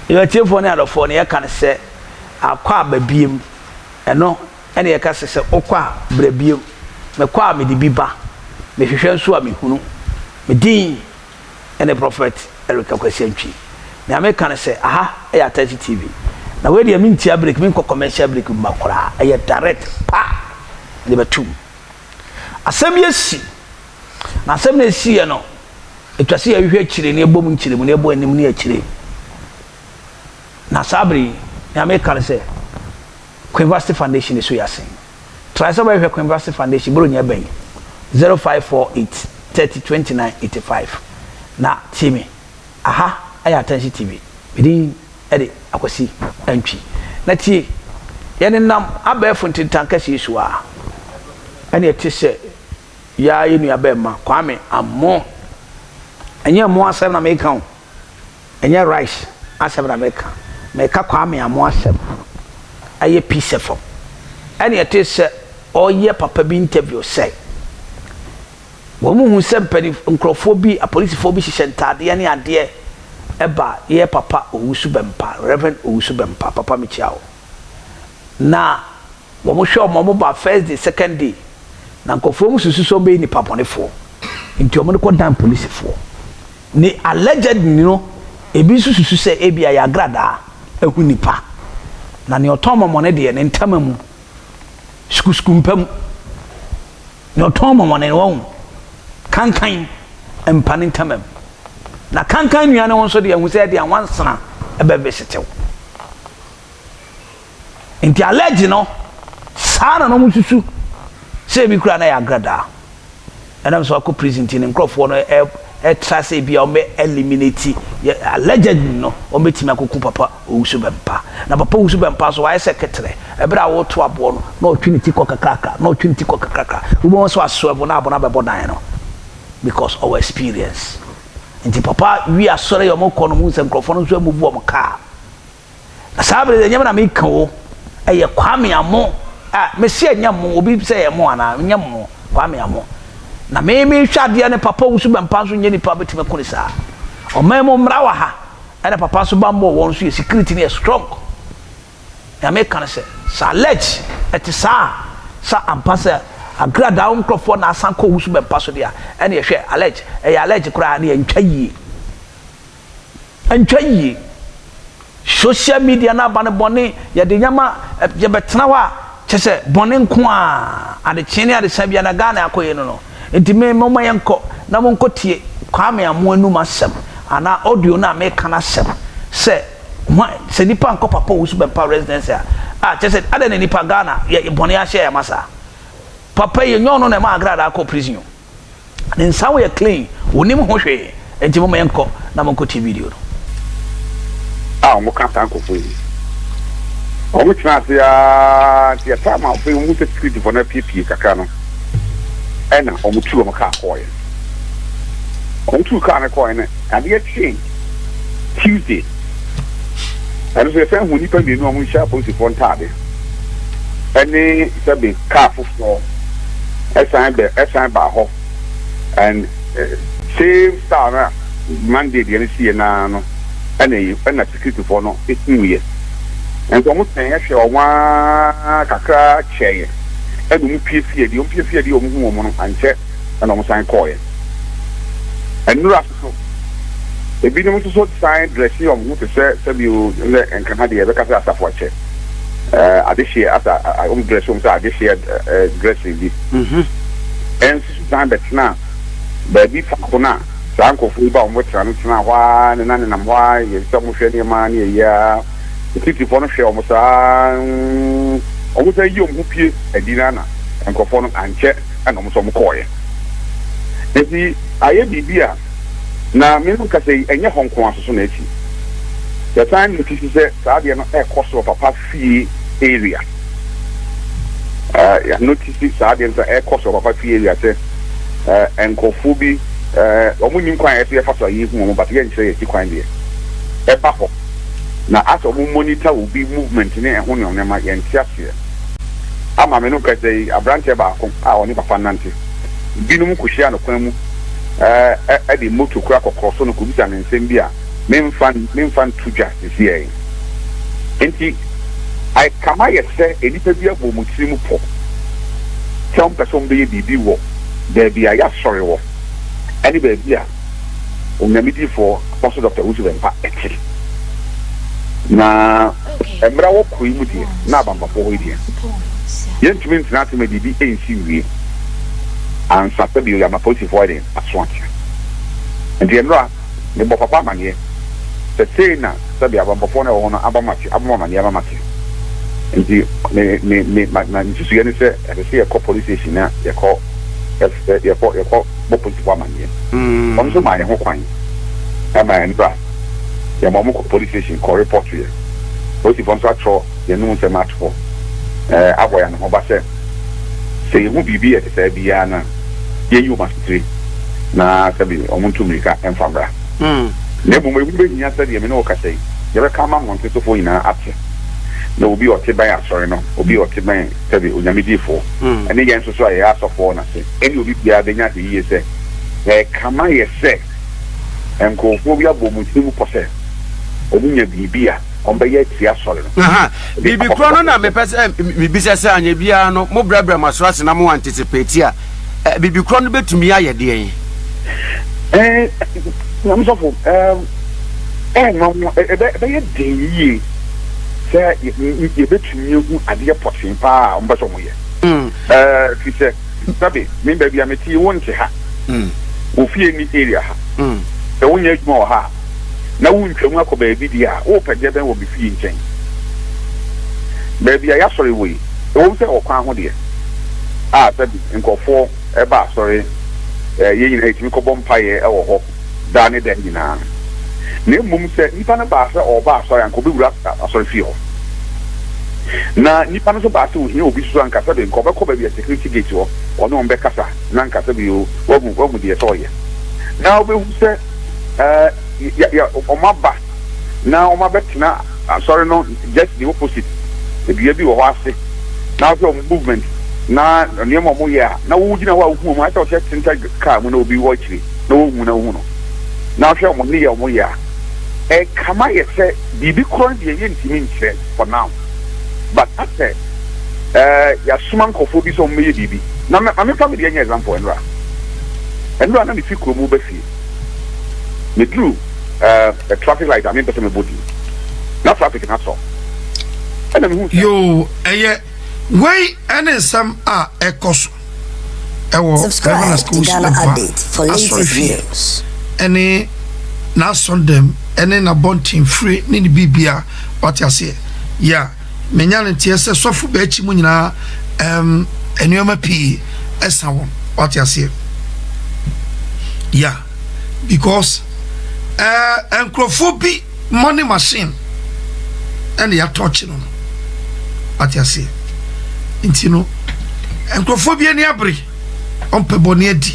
Yɛn atiefoɔ ne adɔfoɔ no, yɛka no sɛ akɔ aba biem. Ɛno ɛna yɛka sɛ sɛ wokɔ a brɛ biem. Mekɔ a mede bi ba. Mehwehwɛ nso a mehunu. Me din ne Prophet Eric Akwasi Antwi. Nea meka ne sɛ aha yɛ Atɛnkye TV. Na wei deɛ mentia break, menkɔ commercial break mma koraa. Ɛyɛ direct pa mede bɛto mu. Asɛm bi asi. Na asɛm no esiiɛ no, ɛtwa sɛ yɛhwehwɛ akyire na yɛbɔ mu nkyerɛmu na yɛbɔ anim ne akyire. Na saa bere yi, nea meka ne sɛ, Queen Foundation so yɛ asen. Try sɛ wobɛhwehwɛ Queen Foundation, Buronya bɛn 0548 30 29 85. Na tie me, aha ɛyɛ Attention TV. Me din de Akwasi Antwi. Na tie, yɛnenam abɛɛfo ntentan kɛseɛ so a, ɛne ɛte sɛ yaa yɛ nua bɛɛma Kwame Amoh. Ɛnyɛ ɛmo asɛm na meka o. Ɛnyɛ rice asɛm na meka. Meka Kwame Amoh asɛm. Ɛyɛ Peace FM. Ɛne ɛte sɛ ɔyɛ papa bi interview sɛ wɔn hu sɛ mpanyinf nkurɔfoɔ bi, apolisifoɔ bi hyehyɛ ntaadeɛ ne adeɛ ɛba yɛ papa Owusu Bɛmpa, Reverend Owusu Bɛmpa, papa mekyia wo. Na wɔn hwɛ wɔn, wɔn ba first day, second day, na nkurɔfoɔ mu susu sɛ wɔn bɛyɛ nipa bɔnefoɔ, nti wɔn de kɔ dan polisifoɔ. Ne allegedly no, ebi nso susu sɛ ebi a yɛ agradaa ehu nipa. Na nea ɔtɔn mɔmɔne deɛ ne ntama mu, sukusuku mpa mu. Nea ɔtɔn mɔmɔne no wɔn kankan mpa ne ntama mu. Na kankan nua ne ho nso deɛ ehu sɛ ɛde anwansena ɛbɛ visitew. Nti allege no, saa na wɔn susu sɛ ebi kura na yɛ agradaa. Ɛnam sɛ wakɔ prison nti ne nkurɔfoɔ no ɛtra sɛ ebi a wɔn bɛ eliminate yɛ allegedly no, wɔn bɛtumi akoko Papa Owusu Bɛmpa. Na Papa Owusu Bɛmpa nso wayɛ sɛ keterɛ. Ɛberɛ a wɔreto aboɔ no, na ɔtwe ne ti kɔ kakrakra, na ɔtwe ne ti kɔ kakrakra. Wobɛhu sɛ wasoɛvo na aboɔ no abɛbɔ dan no because ɔwɔ experience. Nti papa wi asɔre yɛ wɔn kɔ no mu sɛ nkurɔfoɔ no nso amuvu wɔn kaa. Na saa bere deɛ, ɛnyɛ me na meka o, ɛyɛ Kwame Amo. A mese ɛnyɛ mo, obi sɛ ɛyɛ mo anaa, ɛnyɛ mo, Kwame Amo. Na me mehwɛ adeɛ ne Papa Owusu Bɛmpa nso nyɛ nipa bɛtumi ako ne saa. Ɔman mu mmara wɔ ha, ɛna papa nso bammɔ wɔn nso yɛ security no yɛ strong. Nea meka no sɛ, sɛ allege ɛte saa a, sɛ ampa sɛ agradaa wo nkurɔfoɔ na asan kɔ Owusu Bɛmpa so deɛ a, ɛne ɛhwɛ allege, ɛyɛ allege koraa ne ɛntwa yie. Ɛntwa yie. Social media no aba no bɔne, yɛde nneɛma yɛbɛtena hɔ a kyɛ sɛ bɔne nko a adekyee ne adesa bia na Ghana akɔyɛ no no. Nti me momma yɛnkɔ na monkɔ tie Kwame Amoah anum asɛm anaa audio no a meka no asɛm sɛ hwan sɛ nipa nkɔ Papa Owusu Bɛmpa residency a a kyɛ sɛ adɛn na nipa Ghana yɛ bɔne ahyɛ yɛn ma saa. Papa yi ɛnyɛ ɔno na ɛma Agradaa kɔ prison o. Ne nsa ho yɛ clean, onim ho hwee, enti momma yɛnkɔ na monkɔtie video no. A wɔka saa nkurɔfoɔ yi ho. Wɔtenaa ase ara nti ɛtaa ma afei wɔhu sɛ securityfoɔ no apiepie kakra no, ɛna wɔtuu wɔn kaa kɔɔeɛ. Wɔtuu kaa no kɔɔeɛ no, adeɛ kyee Tuesday, ɛno nso yɛsan hu nnipa mmienu a wɔhyɛ apolisifoɔ ntaade ɛne sɛbe kaa foforɔ ɛsan bɛ ɛsan baa hɔ and same style na Monday deɛ no siiɛ naa no ɛna yi ɛna securityfoɔ no ehuiɛ. Nso wɔn sɛn ɛhwɛ wɔn ara kakra kyɛeɛ ɛna wɔn pie fie deɛ wɔn pie fie deɛ wɔn hu wɔn no ankyɛ ɛna wɔn san kɔɔeɛ. Nnura so ebinom nso so san dresse wɔn ho te sɛ sɛbi o sɛ nka ha deɛ yɛbɛka sɛ asafo akyɛ adehyeɛ asa wɔn dresse wɔn sɛ adehyeɛ dressing bi ɛnso so san bɛtena baabi faako no a saa nkurɔfoɔ yi ba wɔn bɛtena no tena hɔ ara ne nanenam hɔ ara yɛ sɛ wɔhwɛ nneɛma ne ɛyɛ ara securityfoɔ no hwɛ wɔn saa wɔn san yi wɔn ho pie adi na na nkurɔfoɔ no ankyɛ ɛna wɔn nso wɔn kɔɔeɛ. Nti ayɛ biribi a na me no kasa yi ɛnyɛ hɔ nko ara so na asi. Yɛsan notice sɛ saa adeɛ no ɛrekɔ so wɔ papa fie area. Yɛ notice saa adeɛ no sɛ ɛrekɔ so wɔ papa fie area sɛ nkurɔfoɔ bi wɔn nim kwan a yɛsɛ yɛfa so a yɛhu wɔn, but yɛnkyerɛ yɛn akyi kwan deɛ ɛba hɔ na asɛ wɔn monitor obi movement ne ɛho nneɛma, yɛnte aseɛ. Ama me no kasa yi, aberanteɛ baako a ɔne papa nante binom kɔhyia no kwan mu de moto kura kɔkɔɔ so no kɔbisa no nsɛm bi a Memfa memfa nto dwa sesei. Enti ɛkame ayɛ sɛ nnipa bi abɔ wɔn tirim pɔ sɛ wɔpɛ sɛ wɔbɛyɛ biribi wɔ baabi a yɛasɔre wɔ ne baabi a Onyame difoɔ Apostle Doctor Owusu Bɛmpa te. Na mmerɛ a wɔkɔ yi mu deɛ, na abanbafoɔ hɔ yi deɛ, yɛntumi ntena ase ma biribi nsi nwie ansa sɛdeɛ yɛama polisifoɔ ayɛ dɛn aso ate. Nti nnora mebɔ papa amaneɛ sɛ sei na sɛdeɛ abanbɔfoɔ no a ɛwɔ hɔ no aba mate, abɔ me amaneɛ ama mate. Nti me, me, me, ma, ma nsusuiɛ ne sɛ ɛsɛ sɛ yɛkɔ police station na yɛkɔ, yɛkɔ, yɛkɔ bɔ polisifoɔ amaneɛ. Wɔn nso maa yɛn ho kwan ma nnora yɛma wɔn kɔ police station kɔ report yɛ. Polisifoɔ nso atwerɛ yɛn anom nsɛm ato hɔ, ɛɛ, abɔ yɛn anohoba sɛ sɛ yɛhu biribi a ɛte saa biara no a, yɛnyi wɔn asotire na sɛbe wɔntu mmirika mfa mmra. Na mmom ɛho bɛhia sɛ deɛ me ne wo kasa yi, yɛbɛka ama mmɔnten sofoɔ nyinaa ate, na obi a ɔte bɛn asɔre no, obi a ɔte bɛn sɛbe Onyame diyifoɔ, ne yɛn nso so a yɛyɛ asɔfoɔ no ase, ɛne obi biara bɛnya ahwɛyie sɛ ɛrekame ayɛ sɛ nkurɔfoɔ bi abɔ wɔn tirim pɔ sɛ wɔnya biribi a wɔbɛyɛ atia asɔre no. Aha, biribi korɔ no na mepɛ sɛ mebisa sɛ anyɛ biara no mobrɛbrɛ mo aso ase na mo anticipate a, biribi korɔ no bɛtumi ayɛ deɛn? Eh, Nyame sɔfo, eh, ɛnwanwa, ɛbɛyɛ den yie sɛ yɛbɛtumi ahu adeɛ pɔtee paa a wɔpɛ sɛ wɔyɛ. Eh, firi sɛ, sɛbe, me baabi a mete yi, wonte ha. Wo fie nni area ha. Sɛ wonyɛ adwuma wɔ ha a, na wontwa mu akɔ baabi deɛ a, worepɛ deɛ bɛn wɔ me fie nkyɛn? Baabi a yɛasɔre wɔ yi, ɛwom sɛ ɛwɔ kwan ho deɛ, a sɛbi nkurɔfoɔ ba asɔre, yɛn nyinaa yɛtumi kɔbɔ mpaeɛ wɔ hɔ daa ne da nyinaa, na mmom sɛ nipa no baa sɛ ɔreba asɔre a, anka ɔbɛwura asɔrefie hɔ. Na nipa no nso baa sɛ ɔhia obi nso anka sɛbi nka ɔbɛkɔ baabi a security gate wɔ, ɔne wɔn bɛkasa na anka sɛbi o, wahu, wahu deɛ ɛsɛ ɔyɛ. Na wobɛhu sɛ ɛɛ yɛ yɛ wɔn aba na wɔn abɛtena asɔre no just the opposite dua bi wɔ hɔ ase na wohwɛ wɔn movement na nneɛma wɔn yɛ a na wogyina hɔ a wohu wɔn ayɛ sɛ wɔhyɛ tinted car mu na obi wɔ akyire na wohu na wohu no na wohwɛ wɔn nneyɛ wɔn yɛ a ɛkama yɛ sɛ biribi korɔ no deɛ yɛntumi nkyerɛ for now but asɛ ɛɛ yɛasoma nkurɔfoɔ bi sɛ wɔn bɛyɛ biribi na ma mefa me deɛ nyɛ example ɛnora ɛnora na mefi kurom ba fie. Meduru eh, traffic light a mempɛ sɛ mebɔ din na traffic no asɔ ɛna mehu sɛ. Yoo ɛyɛ wei ɛne nsɛm a ɛkɔ so ɛwɔ Reverend Askowusu Bɛmpa asɔrefie ɛne n'asɔndɛm ɛne n'abɔntenfire ne ne biribia wate aseɛ yeah. Menya no nteɛ sɛ sɔfo bɛ akyi mu nyinaa ɛm nneɛma pii ɛsa wɔn wate aseɛ yeah because ɛɛ nkurɔfoɔ bi money machine ɛna yɛatɔkye no no wate aseɛ nti no nkurɔfoɔ bi ani abere ɔmpɛ bɔne adi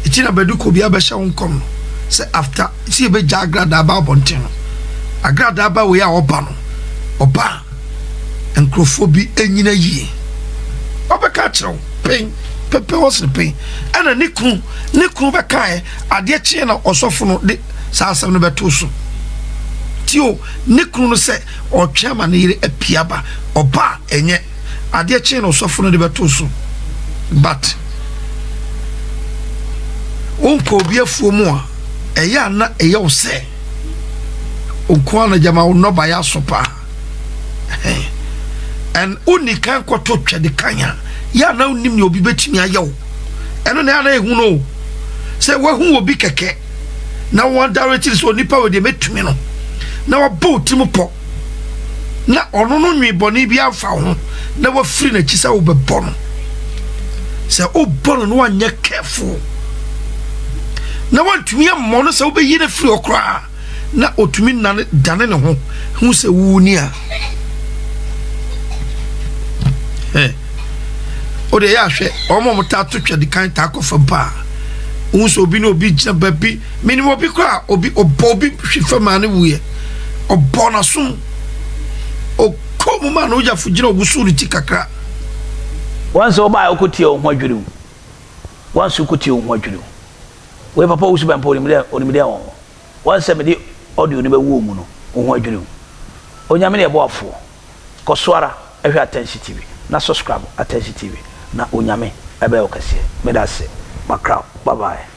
ekyi na bɛdu kɔ bi abɛhyɛ wo nkɔm no sɛ after sɛ yɛbɛgya agradaa ba abɔnten no, agradaa ba wei a ɔba no, ɔba a nkurɔfoɔ bi nyina yie. Ɔbɛka akyerɛ wo pen pɛpɛ hɔ sene pen. Ɛna ne kunu ne kunu bɛkaeɛ adeɛ kyeɛ na ɔsɔfo no de saa asɛm no bɛto so. Tio ne kunu no sɛ ɔtwe ama ne yere apia aba ɔba a ɛnyɛ. Adeɛ kyee na ɔsɔfo no de bɛtoo so but wonkɔ obi afuo mu a ɛyɛ a na ɛyɛ wo sɛ nko ara na gyama wo nnɔbaeɛ aso paa and wonni kan kɔto twɛde kan a yɛ a na wonim nea obi bɛtumi ayɛ wo ɛno na ɛyɛ a na ɛhu no o sɛ woahu obi kɛkɛ na wɔadare tiri sɛ onipa wɔ deɛ mɛtumi no na wabɔ wo tirim pɔ na ɔno no nwe bɔne bi amfa wo ho na wafiri n'akyi sɛ wobɛbɔ no sɛ wobɔ no na wanyɛ careful na wantumi ammɔ no sɛ wobɛyi no afiri hɔ koraa na ɔtumi nane dane ne ho hu sɛ wo ni a wode ɛyɛ ahwɛ wɔn a wɔtaa to twɛde kan taa kɔ fam paa wohu sɛ obi ne obi gyina baabi menim obi koraa obi ɔbɔ obi hwe fam a ne wuyɛ ɔbɔ n'asom ɔkɔ mu ma no wogyafo gyina ɔwosow ne ti kakra. Wɔn sɛ ɔbaa ɔkɔ wo ho adwiri wo wɔn so kɔ tie wo ho adwiri wo wei papa wusu bɛmpa onim dɛ onim dɛ wɔn ho. Wɔn sɛ mede audio no bɛwɔ mu no, wo ho adwiri wo. Onyame ne yɛboafoɔ. Kɔ so ara hwɛ Atɛnhye TV na subscribe Atɛnhye TV na Onyame ɛbɛyɛ wo kɛseɛ. Meda ase. Makra wo. Bye bye.